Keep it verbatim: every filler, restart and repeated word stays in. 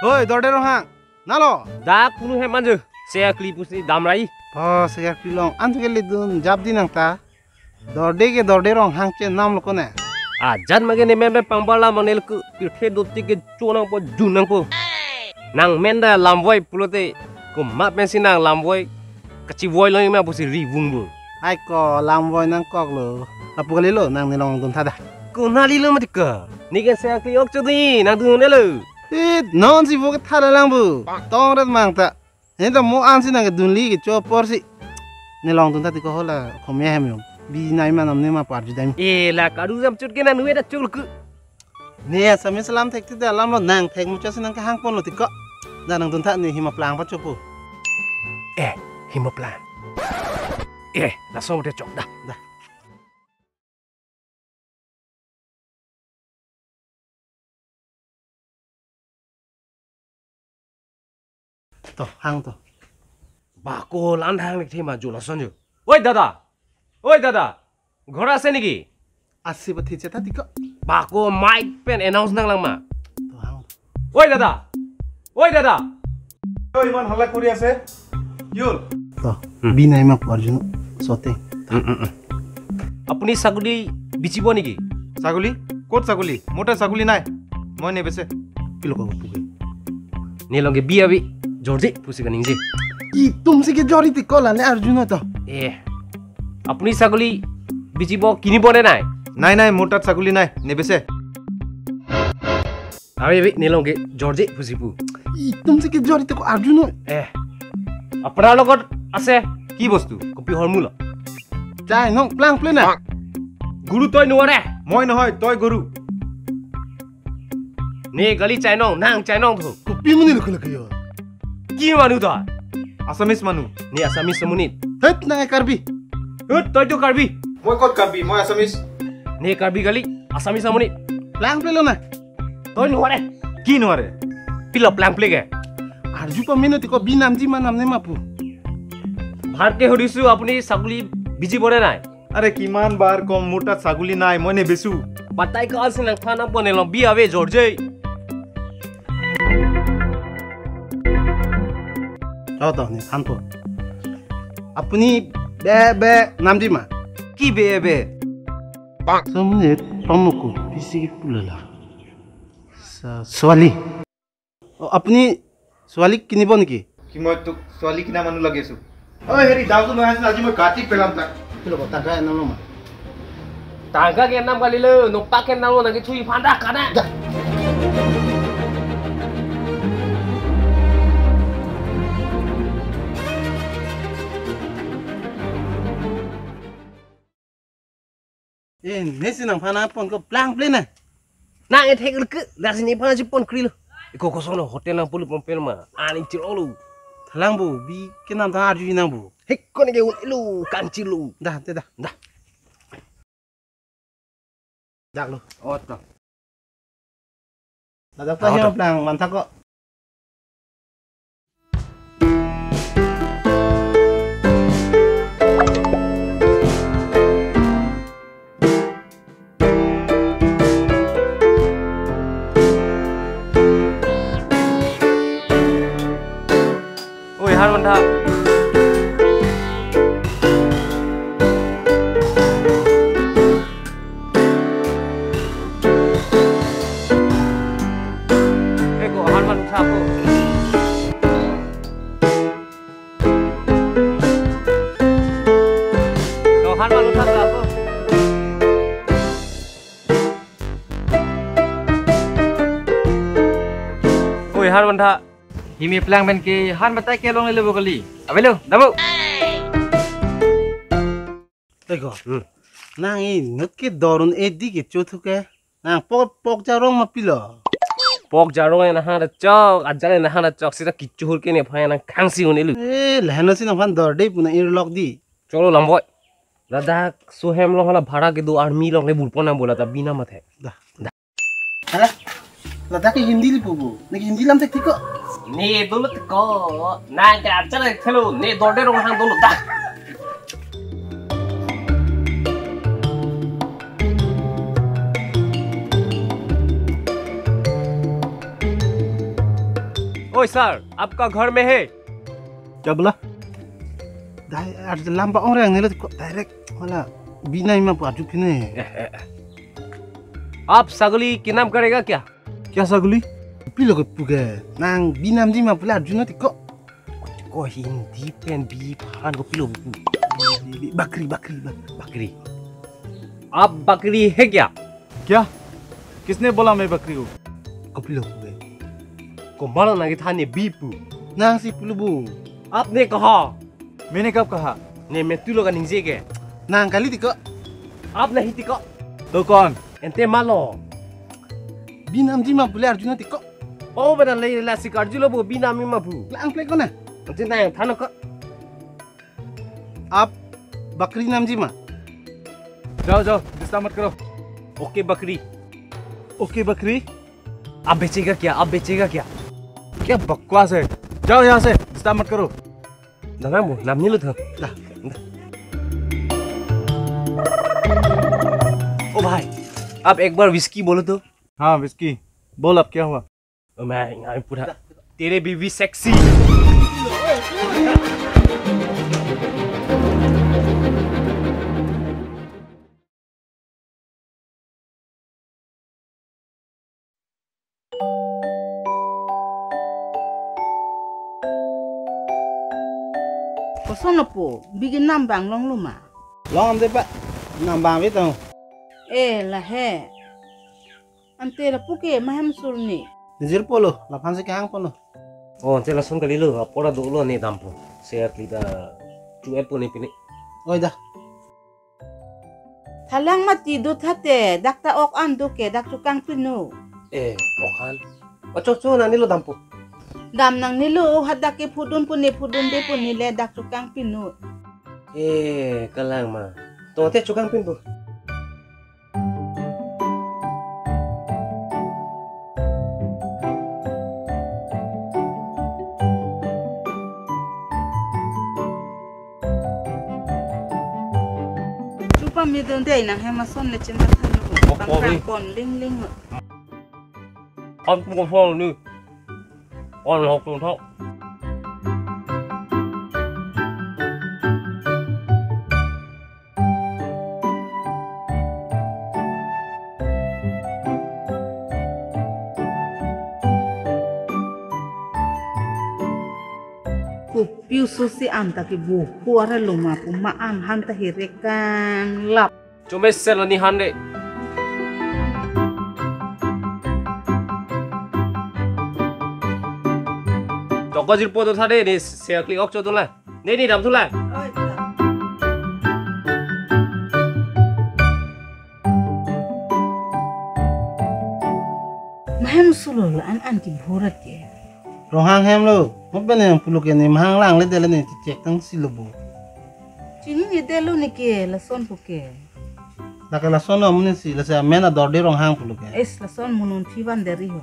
Oi, Dorde Ronghang. Nalo? Dak kunu hem anjo. Seakli pusi damrai. Oh, seakli long. Anjo ke ledun jap di nang ta. Dorde ke Dorde Ronghang chenam lo kone. Ajan mage ne men pen pangbar lam anel ke pirthe dotik ke chonangpo junangpo. Nang men ta lamvoi pulote, komat pensi nang lamvoi kachivoi lo ma pusi ri vung vung. Ai ko lamvoi nangkok lo. Lapu kali lo nang nelong dun tha da. Konali lo mati ka. Ne ke seakli ok chodi nang dun ne lo. It non si vo ke tha la lang bu. Tong ret mang ta. Ne ta mo ansi nang ke dunli kecho apor si. Nelong dun tha ti ko hola khomya hem yo. Bi nai ma nam ne ma par judai. E la kadu jam chut ke nang nue da chul ku. Ne Assamese lam thek ti da lam lo nang thek muchot si nang kehang pon lo ti ko. Da nang dun tha ne hima plang pa chopo. Eh, hima plang. Eh, laso mo te chok da. Da. To, hang to. Bako lan hang lik thema jula sonjo. Oi dada. Oi dada. ঘৰ আছে নেকি? Asi pathi cheta ti ko. Bako mic pen announce nang lang ma. To hang. Oi dada. Oi dada. কিয় ইমান হাল্লা কৰি আছে? কি হ'ল? To, Hmm. Bi nai ma pu Arjun sote. আপুনি ছাগলী বেচিব নেকি? ছাগলী? ক'ত ছাগলী? মোৰ তাত ছাগলী নাই। মই নেবেচে। Pilo ko puke. Ne long ke bi ave, jorje pusi kaningje. Itum si ke jori ti ko la ne Arjun to. এ, আপুনি ছাগলী বেচিব, কিনিব নে নাই? নাই নাই, মোৰ তাত ছাগলী নাই, নেবেচে। Ave ave, ne long ke jorje pusi pu. Itum si ke jori ti ko Arjun. এ, আপোনাৰ লগত আছে। কি বস্তু? Kopi hormu lo? Chai nong plang ple na. গৰু তই নোৱাৰে। মই নহয়, তই গৰু। Ne kali chainong, nang chainong thu. Kopi muni lo kala kayo. Ki manu ta? Assamese manu. Ne Assamese muni. Het nang Karbi. Het, তই তো কাৰ্বি। মই ক'ত কাৰ্বি? মই Assamese. Ne Karbi kali, Assamese muni. Plang ple lo na. তই নোৱাৰে। কি নোৱাৰে? Pilo plang ple ke. Arju pa mino ti ko bi namji ma nam ne ma pu. ভালকে সুধিছো, আপুনি ছাগলী বেচিব নে নাই? আৰে কিমান বাৰ কম, মোৰ তাত ছাগলী নাই, মই নেবেচো। Batai ko ansi nang phan nang pon ne long bi ave jorje. To to ne phan po. Apuni be be namji ma? কি বে বে? Somne tomoko pisi pulala. Sa swali. অ, আপুনি ছোৱালী কিনিব নেকি? কি মই তোক ছোৱালী কিনা মানুহ লাগি আছো? ঐ হেৰি, দামটো নহয় আছিল, আজি মই কাটি পেলাম তাক। Pilo ko tangka enam lo ma? Tangka ke enam kali lo, nopak ke enam lo, nang ke thui phanda kana. Da. E, ne si nang phan nang pon ko plang ple na. Nang e thek leke, dak si ne phan si pon kri lo. Iko koson lo hotel nang pulu pon pen ma. Ani chiro lo. Thalang bu, bi ke nam ta arju nang bu. Hek ko ne ke un lo, kang chilo. Da, te da. Da. Dak lo. Ot to. Ladak ta Ot to. Hima plang man thak ko. Oi, han man thak. Eko, han man thak ko. To, han man thak ko. Oi, han man thak. Himi plang pen ke han batai ke long le bo kali. Avelo, dabo. Ego. Hmm. Nang inut ke dorun edi ke chothu ke. Nang pok, pok jarong ma pilo. Pok jarong e nahang da chok, ajang e nahang da chok, sita kichuhur ke ne phai nang khang si un elu. Eh, leheno si nang phan dorde puna ir lok di. Cholo lamboi. Ladak suhem long hala bhara kedo army long le bulpon nang bola ta bina mathe. Da. Da. Hala, ladak ke Hindi li pupu. Nang Hindi lam thek thik ko. Ne dolo thik ko. Nang ke ajar thelo. Ne dorde rong hang dolo da. ओए सर, आपका घर में है? क्या बोला? Dai, ar lam pa-ong reng nelo ko direct hala bi namji ma pu arju pine. आप सगली के नाम करेगा क्या? क्या सगली? Kopilo kepu ke? Nang bi namji ma pu le arju nang tiko. Ko Hindi pen bi phan kopilo pu? Bi, bi, bi, बकरी, बकरी, बकरी. बकरी. आप बकरी है क्या? क्या? किसने बोला मैं बकरी हूँ? Kopilo pu ke? Komat lo nangkethan ne bi pu? Nangsi pulo bo. आपने कहा? मैंने कब कहा? Ne metu lo kaningje ke. Nang kali tiko. आप नहीं tiko. तो कौन? Ante malo. Bi namji ma pu le arju nang tiko. Oh, bana le la sik arjulo bo bi namji ma pu. Lang plek ko na. Ante nangthan ko. आप बकरी namji ma? जाओ, जाओ, डिस्टर्ब मत करो. ओके बकरी. ओके बकरी. आप बेचेगा क्या? आप बेचेगा क्या? क्या बकवास है? जाओ यहाँ से, डिस्टर्ब मत करो. Dah, nang mo, namji lo tho. Dah. ओ भाई, आप एक बार विस्की बोलो तो. हाँ, विस्की. बोल, अब क्या हुआ? ओ मैं, मैं पूरा तेरे बीवी sexy. Koson lo po, bi ke nam bang longlo ma? Long am de pa, nam bang ve tong. Eh, lahai. Ante lapu ke mahem sul ni. Jirpo lo, laphan si kehang po lo. Oh, ante lason kalilo, apor ta dolo ne dampo. Se akli ta chu-et po ne pine. Oi dah. Thalang mati do thate, dak ta ok an do ke, dak chukang pinu. Eh, ok an. Ocho cho nangnelo dampo. Dam nangnelo, hadak ke phudun pune, phudunde pune le, dak chukang pinu. Eh, kalang ma. To te chukang pin po. Chupa midun dei nanghem ason le chim tha tha. Oh, oh, pon ling ling. An pu ko phone ni. An hok tung thok. Kopi oso si an ta ke bo ko ara lo ma pu ma an han ta herekang lap. Chomesel ani han de. Chokojir po do tha de, ne se akli ok cho do la. Ne ni dam thu la. Mahem sulo la an an ki bhorat ke. Ronghang hem lo. Mo bene pulo ke ne mahang lang le dele ne chek tang si lo bo. Chini ni delo ni ke lason pu ke. Lake lason lo amonit si, lasi amen ador de Ronghang pulo ke. Es lason munun thi van deri ho.